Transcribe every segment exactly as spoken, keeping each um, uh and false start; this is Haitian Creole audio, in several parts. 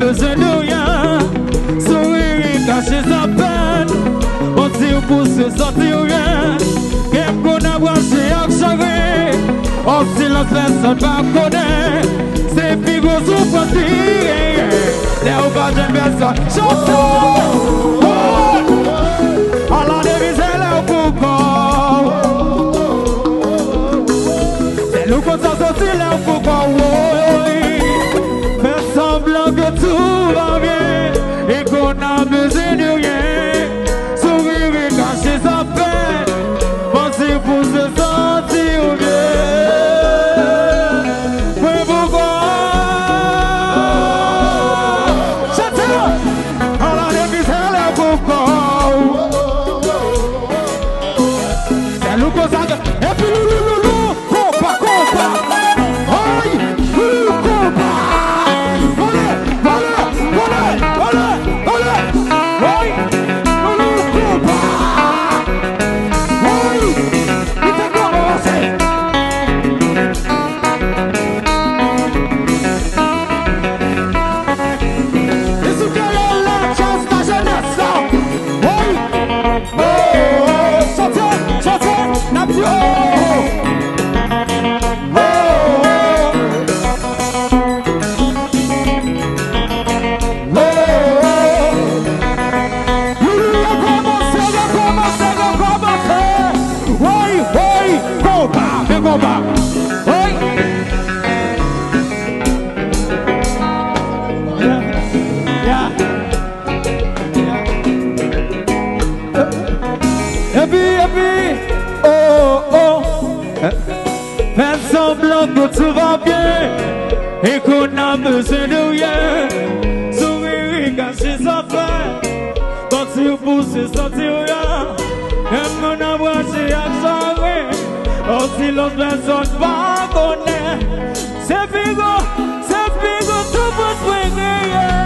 Bezwen de ryen, sourire cache sa peine. On ti ou pouse santi ou byen. Kè m konn abrache ak chagren. On silans pèsonn pa konnen. Se pi gwo soufrans ki genyen. Lè ou pa jwenn pèsonn. Chante! Ala de mizè lè ou pou kò. Sèl ou konn sa soti lè ou pou kò. Woy. Fè semblan ke tout va byen. E qu'on a besoin de rien. Sourire cache sa peine. Manti pou se santi ou byen. Mwen pou kò. Chante! Ala de mizè lè pou kò. Sèl ou konn sa ke. Epi loulou, loulou, konpa, konpa. Ay, loulou, konpa. Vole, vole, vole, vole, vole. Ay, loulou, konpa. Ay, li te kòmanse. Li sou kè la, la, chans la jenès la. Woy! Oh, oh, oh, chante, chante, n ap di oh, oh, oh. Oh, oh, oh. Loulou, rekòmanse, rekòmanse, rekòmanse. Woy, woy, konba, men konba. Woy. Yeah, yeah. Epi, epi, oh, oh, oh. Fè semblan ke tout va bien et qu'on a besoin de rien. Sourire cache sa peine. Manti pou se santi ou byen. Kè m konn abrache ak chagren. On silans pèsonn pa konnen. Se pi gwo, se pi gwo soufrans mwen genyen.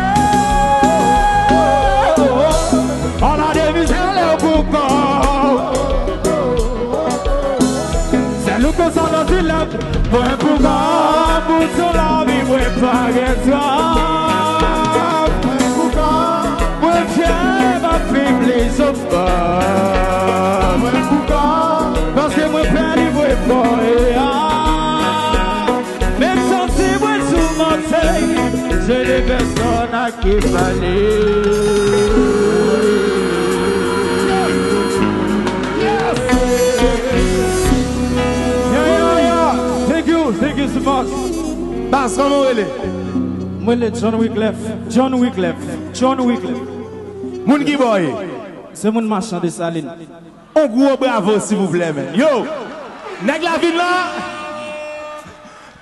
Ala de mizè lè ou pou kò. Sèl ou konn sa nan dilèm. Mwen pou kò, pou tout lavi mwen pa gen swaf. Mwen pou kò, mwen fyè, m ap viv li sou kò. Mwen pou kò, paske mwen pèdi mwen fò e a. Menm santi mwen sou mòtèy, se de pèsonn ak ki pale. Yes! Yeah, yeah, yeah. Thank you, thank you so much. Bas, kòman w rele? Mwen rele John Wyclef. John Wyclef. John Wyclef. Moun ki bò w ye? Se moun Machan Desalin. On gwo bravo, silvouplè, menn. Yo! Nèg la vin la!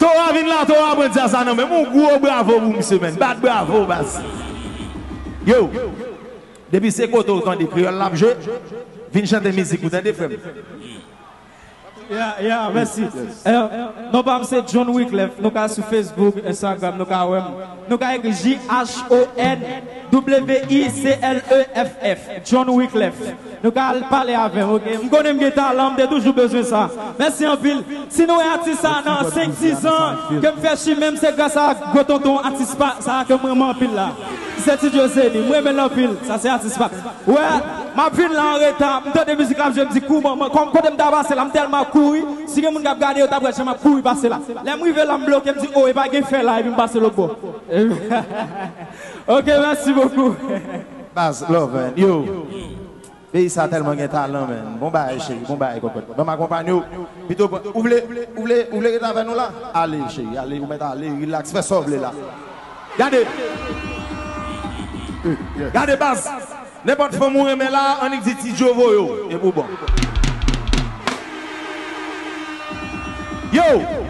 Towa vin la, Towa pran djaz la nan men m. On gwo bravo pou misye, menn. Bat bravo, baz. Yo! Depi se kote w tande kreyòl l ap jwe, vin chante mizik ou, tande, frè m. Yeah, yeah, mèsi. Eh, non pa m se John Wyclef. Nou ka sou Facebook, Instagram, nou ka wè m. Nou ka ekri J H O N W I C L E F F. John Wyclef. Nou ka al pale avè m, oke? M konnen m gen talan, m te toujou bezwen sa. Mèsi anpil. Si nou wè atis sa nan senk, dis an, ke m fè chimen m, se gras a gwo tonton atis pa, sa ke m renmen anpil la. Sètidyo Zeni, m renmen l anpil. Sa se atis pa. Wè, m ap vin la an reta, m tande mizik la ap jwe, m di kouman, mwen, kòm kote m ta pase la, m tèlman kouri, si gen moun k ap gade yo, t ap wè jan m ap kouri pase la. Lè m rive la, m bloke, m di, o, e pa gen fè la, epi m pase lòt bò. Ok, merci beaucoup. Baz, love, man. Yo. Peyi sa tèlman gen talan, man. Bon bagay, cheri. Bon bagay, kòkòt. Ban m akonpanye w. Pito, ou vle, ou vle, ou vle ret avè nou la? Ale, cheri, ale, ou mèt ale, relax, fè sa w vle la. Gade. Gade, baz. Nenpòt fanm ou renmen la, annik di Ti Djo voye w. Epi w bon. Yo!